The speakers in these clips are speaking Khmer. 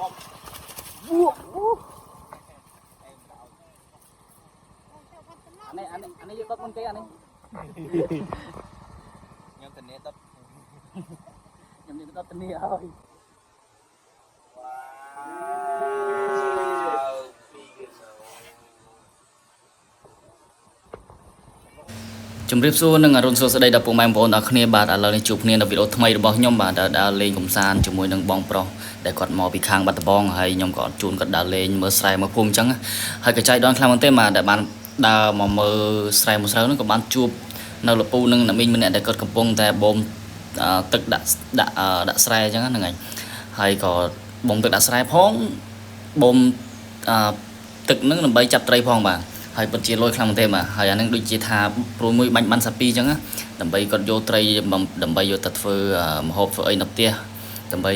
វូវូអានេះអានេះអានេះយកដុតមុនគេអានេះ ខ្ញុំធានាដុត ខ្ញុំនេះដុតធានាហើយ ជំរាបសួរនិងអរុណសួស្តីដល់ពុកម៉ែបងប្អូនទាំងអស់គ្នាបាទឥឡូវនេះជួបគ្នានៅវីដេអូថ្មីរបស់ខ្ញុំបាទដើរលេងកម្សាន្តជាមួយនឹងបងប្រុសដែលគាត់មកពីខាងបាត់ដំបងហើយខ្ញុំក៏ជូនគាត់ដើរលេងមើលស្រែមើលភូមិអញ្ចឹងហើយកញ្ចៃដនខ្លាំងមែនទេបាទដែលបានដើរមកមើលស្រែមើលស្រូវហ្នឹងក៏បានជួបនៅលពូនិងអ្នកមីងម្នាក់ដែលគាត់កំពុងតែបូមទឹកដាក់ដាក់ដាក់ស្រែអញ្ចឹងហ្នឹងហើយហើយក៏បូមទឹកដាក់ស្រែផងបូមទឹកហ្នឹងដើម្បីចាប់ត្រីផងបាទហើយពិតជាលយខ្លាំងមែនទេបាទហើយអាហ្នឹងដូចជាថាព្រួយមួយបាញ់បានសាពីអញ្ចឹងណាដើម្បីគាត់យកត្រីដើម្បីយកទៅធ្វើម្ហូបធ្វើអីនៅផ្ទះដើម្បី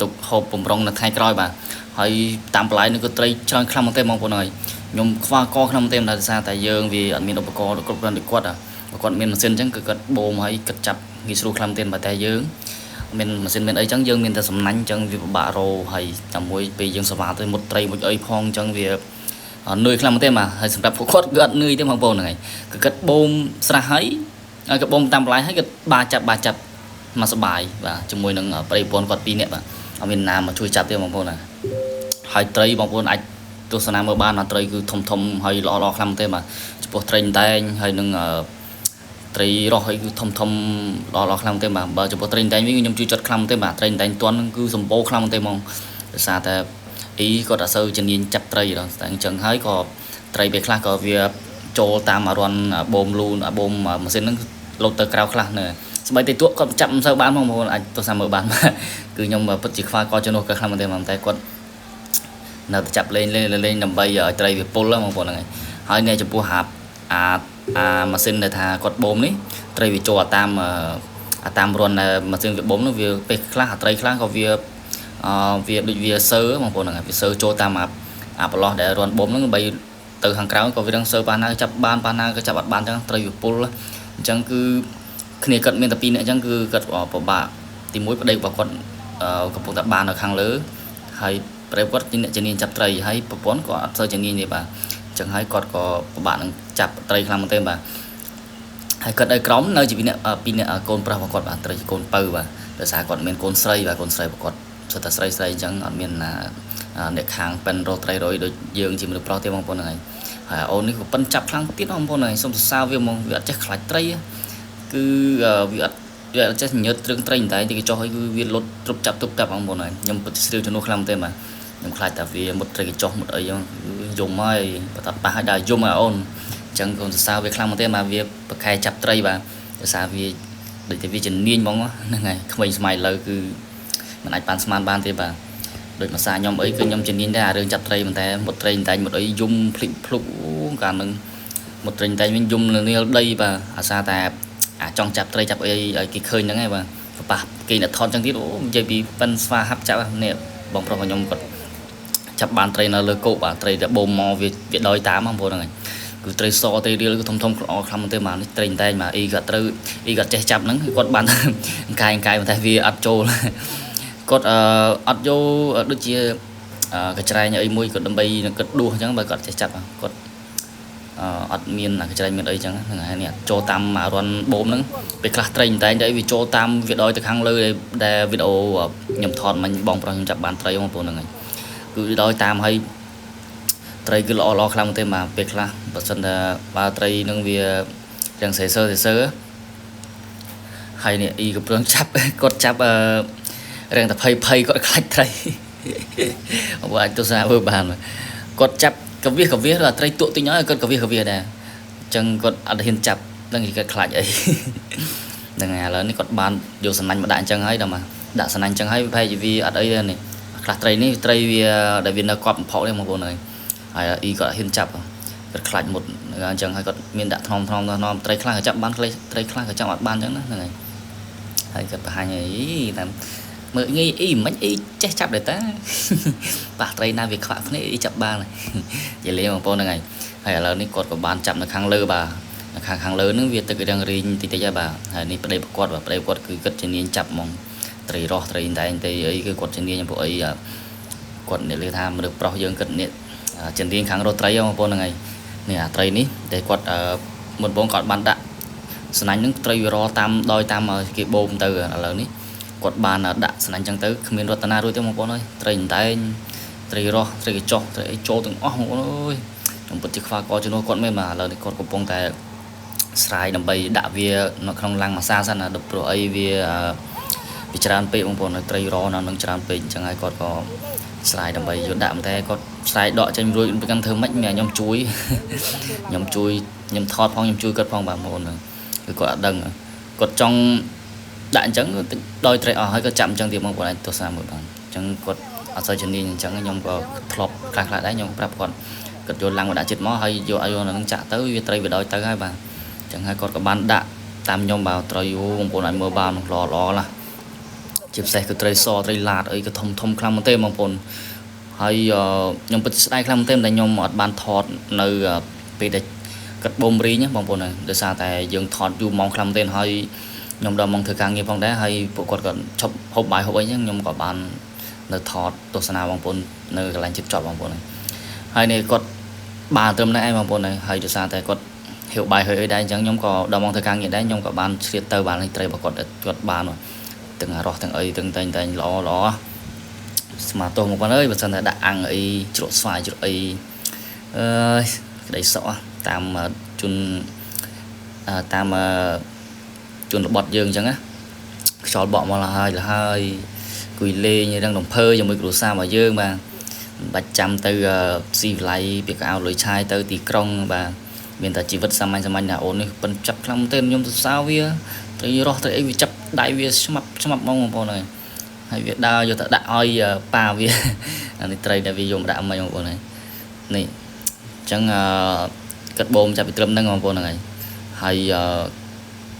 ទុកហូបបំរុងនៅថ្ងៃក្រោយបាទហើយតាមបន្លែនេះក៏ត្រីច្រើនខ្លាំងមែនទេបងប្អូនហើយខ្ញុំខ្វះកខ្លាំងមែនទេដោយសារតែយើងវាអត់មានឧបករណ៍គ្រប់គ្រាន់ដូចគាត់បើគាត់មានម៉ាស៊ីនអញ្ចឹងគឺគាត់បូមហើយគាត់ចាប់ងាយស្រួលខ្លាំងមែនទេបាទតែយើងមានម៉ាស៊ីនមានអីចឹងយើងមានតែសំណាញ់អញ្ចឹងវាពិបាករោហើយតែមួយពេលយើងស្វាទៅមុតត្រីមួយអីផងអញ្ចឹងវានឿយខ្លាំងមែនទេបាទហើយសម្រាប់ពួកគាត់គឺអត់នឿយទេបងប្អូនហ្នឹងហើយគឺគាត់បូមស្រះហើយហើយក៏បូមតាមបន្លែហើយគាត់បាចាប់បាចាប់មកសបាយបាទជាមួយនឹងប្រិយប្រពន្ធគាត់ពីរនាក់បាទអត់មានណាមកជួយចាប់ទេបងប្អូនណាហើយត្រីបងប្អូនអាចទស្សនាមើលបានណាត្រីគឺធំធំហើយល្អល្អខ្លាំងមែនទេបាទចំពោះត្រីតែងហើយនឹងត្រីរស់ហើយគឺធំធំល្អល្អខ្លាំងមែនទេបាទបើចំពោះត្រីតែងវិញខ្ញុំជួយចិត្តខ្លាំងមែនទេបាទត្រីតែងទាន់គឺសម្បូរខ្លាំងមែនទេហ្មងដោយសារតែអ៊ីគាត់អត់សូវជំនាញចាប់ត្រីដល់តែអញ្ចឹងហើយក៏ត្រីពេលខ្លះក៏វាចូលតាមអារន់បូមលូនបូមម៉ាស៊ីនហ្នឹងលោតទៅក្រៅខ្លះនៅស្បែកតិចតួគាត់ចាប់មិនសូវបានបងប្អូនអាចទស្សនាមើលបានគឺខ្ញុំពិតជាខ្វល់កជំនួសគាត់ខ្លាំងមែនទេតែគាត់នៅតែចាប់លេងលេងលេងដើម្បីឲ្យត្រីវាពុលបងប្អូនហ្នឹងហើយហើយនេះចំពោះអាអាអាម៉ាស៊ីនដែលថាគាត់បូមនេះត្រីវាចូលអាតាមអាតាមរន់ម៉ាស៊ីនវាបូមនោះវាពេលខ្លះអាត្រីខ្លះក៏វាអឺវាដូចវាសើបងប្អូនហ្នឹងហើយវាសើចូលតាមអាអាប្រឡោះដែលរន់បូមហ្នឹងដើម្បីទៅខាងក្រៅក៏វានឹងសើប៉ះណាចាប់បានប៉ះណាក៏ចាប់អត់បានអញ្ចឹងត្រីវាពុលអញ្ចឹងគឺគ្នាគាត់មានតែពីរនាក់អញ្ចឹងគឺគាត់ពិបាកទីមួយប្តីរបស់គាត់កំពុងតែបាននៅខាងលើហើយប្តីគាត់ជាអ្នកជំនាញចាប់ត្រីហើយប្រពន្ធក៏អត់សូវជំនាញទេបាទអញ្ចឹងហើយគាត់ក៏ពិបាកនឹងចាប់ត្រីខ្លាំងមែនទេបាទហើយគាត់នៅក្រោមនៅជាពីរនាក់ពីរនាក់កូនប្រុសរបស់គាត់បាទត្រីជាកូនពៅបាទដោយសារគាត់មានកូនស្រីបាទកូនស្រីរបស់គាត់សុទ្ធតែស្រីស្រីអញ្ចឹងអត់មានអ្នកខាងប៉ិនរកត្រីរយដូចយើងជាមនុស្សប្រុសទេបងប្អូនហ្នឹងហើយហើយអូននេះក៏ប៉ិនចាប់ខ្លាំងទៀតបងប្អូនហ្នឹងហើយសូមសរសើរវាហ្មងវាអត់ចេះខ្លាចត្រីគឺវាអត់វាអត់ចេះញើតត្រឹងត្រីតែទីគេចុះហើយគឺវាលុតទ្រពចាប់ទប់ចាប់បងប្អូនហើយខ្ញុំពិតជាស្រាវជំនួសខ្លាំងទេបាទខ្ញុំខ្លាចតែវាមុតត្រីកញ្ចុះមុតអីហ្នឹងយំហើយបើតាប៉ះឲ្យដល់យំហើយអូនអញ្ចឹងកូនសរសើរវាខ្លាំងមែនទេបាទវាប្រកែចាប់ត្រីបាទដោយសារវាដូចតែវាជំនាញហ្មងហ្នឹងហើយក្មេងសម័យឥឡូវគឺមិនអាចបានស្មានបានទេបាទដូចភាសាខ្ញុំអីគឺខ្ញុំជំនាញដែរអារឿងចាប់ត្រីប៉ុន្តែមុតត្រីតែមុតអីយំភ្លិចភ្លុកកាលនឹងមុតត្រីតែវិញយំលនាលដីបាទអាសាតែអាចង់ចាប់ត្រីចាប់អីឲ្យគេឃើញហ្នឹងឯងបាទប៉ះគេអ្នកថតចឹងទៀតអូនិយាយពីប៉ិនស្វាហាប់ចាប់នេះបងប្រុសខ្ញុំគាត់ចាប់បានត្រីនៅលើគោកបាទត្រីដែលបូមមកវាវាដោយតាមបងប្អូនហ្នឹងហើយគឺត្រីសត្រីរៀលគឺធំធំល្អខ្លាំងមែនទេបាទនេះត្រីតែងបាទអ៊ីគាត់ត្រូវអ៊ីគាត់ចេះចាប់ហ្នឹងគាត់បានកាយកាយតែវាអត់ចូលគាត់អត់យកដូចជាកច្រែងអីមួយគាត់ដើម្បីគាត់ដួសអញ្ចឹងបើគាត់ចេះចាប់គាត់អត់មានកច្រែងមានអីចឹងហ្នឹងហើយនេះចូលតាមអារន់បូមហ្នឹងពេលខ្លះត្រីតែងតែវាចូលតាមវាដោយទៅខាងលើដែលវីដេអូខ្ញុំថតមិញបងប្រុសខ្ញុំចាប់បានត្រីបងប្អូនហ្នឹងហើយគឺដោយតាមហើយត្រីគឺល្អល្អខ្លាំងមែនទេបាទពេលខ្លះបើសិនថាបើត្រីនឹងវាទាំងសេសើសេសើហើយនេះអ៊ីកំពុងចាប់គាត់ចាប់អឺរាងតែភ័យភ័យគាត់ខ្លាចត្រីបងប្អូនអាចទស្សនាមើលបានគាត់ចាប់កវិសកវិសដល់ត្រីទក់តិចហើយគាត់កវិសកវិសដែរអញ្ចឹងគាត់អត់ហ៊ានចាប់ដឹងគេគាត់ខ្លាចអីហ្នឹងហើយឥឡូវនេះគាត់បានយកសំណាញ់មកដាក់អញ្ចឹងហើយដល់មកដាក់សំណាញ់អញ្ចឹងហើយប្រហែលជាវាអត់អីទេនេះខ្លះត្រីនេះត្រីវាដែលវានៅកប់បំផុកនេះបងប្អូនហើយហើយអ៊ីគាត់ហ៊ានចាប់គាត់ខ្លាចមុតអញ្ចឹងហើយគាត់មានដាក់ថ្នមថ្នមថ្នមត្រីខ្លះក៏ចាប់បានត្រីខ្លះក៏ចាប់អត់បានអញ្ចឹងណាហ្នឹងហើយហើយគាត់បង្ហាញអីតាមមើលងាយអ៊ីមិនអ៊ីចេះចាប់ដែរតាប៉ះត្រីណាវាខ្វាក់ភ្នែកអ៊ីចាប់បាននិយាយលេងបងប្អូនហ្នឹងហើយហើយឥឡូវនេះគាត់ក៏បានចាប់នៅខាងលើបាទនៅខាងខាងលើហ្នឹងវាទឹករាងរីងតិចតិចហើយបាទហើយនេះប្តីប្រគាត់បាទប្តីគាត់គឺគាត់ជំនាញចាប់ហ្មងត្រីរស់ត្រីតែងត្រីអីគឺគាត់ជំនាញពួកអី គាត់និយាយថាមនុស្សប្រុសយើងគិតនេះចិនរៀងខាងរត់ត្រីបងប្អូនហ្នឹងហើយនេះអាត្រីនេះតែគាត់មុនបងគាត់បានដាក់ស្នាញ់ហ្នឹងត្រីវារតាមដោយតាមគេបូមទៅឥឡូវនេះគាត់បានដាក់ស្នាញ់ចឹងទៅគ្មានរតនារួចទេបងប្អូនអើយត្រីអណ្ដែងត្រីរស់ត្រីកញ្ចុះត្រីអីចូលទាំងអស់បងប្អូនអើយខ្ញុំពិតជាខ្វល់កជំនួសគាត់មែនបាទឥឡូវនេះគាត់កំពុងតែស្រាយដើម្បីដាក់វានៅក្នុងឡាំងម៉ាសាសិនណាដល់ព្រោះអីវាវាច្រើនពេកបងប្អូនត្រីរនៅនឹងច្រើនពេកអញ្ចឹងហើយគាត់ក៏ស្រាយដើម្បីយកដាក់តែគាត់ស្រាយដកចេញរួចមិនដឹងធ្វើម៉េចមានខ្ញុំជួយខ្ញុំជួយខ្ញុំថតផងខ្ញុំជួយគាត់ផងបាទបងប្អូនគឺគាត់អត់ដឹងគាត់ចង់ដាក់អញ្ចឹងដោយត្រីអស់ហើយក៏ចាប់អញ្ចឹងទៀតបងប្អូនអាចទស្សនាមួយបានអញ្ចឹងគាត់អត់សូវជំនាញអញ្ចឹងខ្ញុំក៏ធ្លាប់ខ្លះខ្លះដែរខ្ញុំប្រាប់គាត់គាត់យកឡាំងមកដាក់ចិត្តមកហើយយកឲ្យនឹងចាក់ទៅវាត្រីវាដោយទៅហើយបាទអញ្ចឹងហើយគាត់ក៏បានដាក់តាមខ្ញុំបាទត្រីអូបងប្អូនអាចមើលបានល្អល្អណាស់ជាពិសេសគឺត្រីសត្រីឡាតអីក៏ធំធំខ្លាំងមែនទេបងប្អូនហើយខ្ញុំពិតស្ដាយខ្លាំងមែនទេតែខ្ញុំអត់បានថតនៅពេលដែលគាត់បូមរីងបងប្អូនដោយសារតែយើងថតយូរម៉ោងខ្លាំងមែនទេហើយខ្ញុំដល់ម៉ោងធ្វើការងារផងដែរហើយពួកគាត់ក៏ឈប់ហូបបាយហូបអីចឹងខ្ញុំក៏បាននៅថតទស្សនាបងប្អូននៅកន្លែងជិតចប់បងប្អូនហើយនេះគាត់បានត្រឹមនេះឯងបងប្អូនហើយដោយសារតែគាត់ហៀវបាយហើយអីដែរអញ្ចឹងខ្ញុំក៏ដល់ម៉ោងធ្វើការងារដែរខ្ញុំក៏បានឆ្លៀតទៅបានត្រីរបស់គាត់គាត់បានទាំងរស់ទាំងអីទាំងតែងតែល្អល្អស្មាទោសមកបងអើយបើសិនតែដាក់អាំងអីជ្រក់ស្វាយជ្រក់អីអើយក្តីសក់តាមជនតាមជនរបត់យើងអញ្ចឹងណាខ្យល់បក់មកហើយហើយគួយលេងរឿងរំភើជាមួយគ្រួសាររបស់យើងបាទមិនបាច់ចាំទៅស៊ីវិល័យពីកៅលុយឆាយទៅទីក្រុងបាទមានតែជីវិតសាមញ្ញសាមញ្ញណាអូននេះប៉ិនចាប់ខ្លាំងមែនទែនខ្ញុំសរសើរវាត្រីរស់ត្រីអីវាចាប់ដៃវាស្មាប់ស្មាប់ហ្មងបងប្អូនហើយហើយវាដើរយកទៅដាក់ឲ្យប៉ាវាអានេះត្រីដែលវាយកមកដាក់មិញបងប្អូនហើយនេះអញ្ចឹងគាត់បូមចាប់ពីត្រឹមហ្នឹងបងប្អូនហ្នឹងហើយហើយ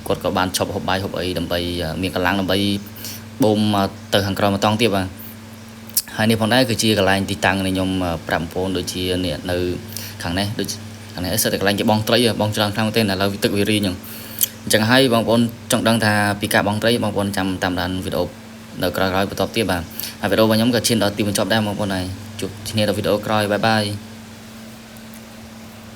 គាត់ក៏បានឈប់ហូបបាយហូបអីដើម្បីមានកម្លាំងដើម្បីបូមទៅខាងក្រោមម្ដងទៀតបាទហើយនេះផងដែរគឺជាកន្លែងទីតាំងនៃខ្ញុំប្រាប់បងប្អូនដូចជានេះនៅខាងនេះដូចខាងនេះសិតតែកន្លែងគេបងត្រីបងច្រើនខ្លាំងទេឥឡូវវាទឹកវារីងអញ្ចឹងហើយបងប្អូនចង់ដឹងថាពីការបងត្រីបងប្អូនចាំតាមដានវីដេអូនៅក្រោយៗបន្តទៀតបាទហើយវីដេអូរបស់ខ្ញុំក៏ឈានដល់ទីបញ្ចប់ដែរបងប្អូនហើយជួបគ្នាដល់វីដេអូក្រោយបាយបាយ។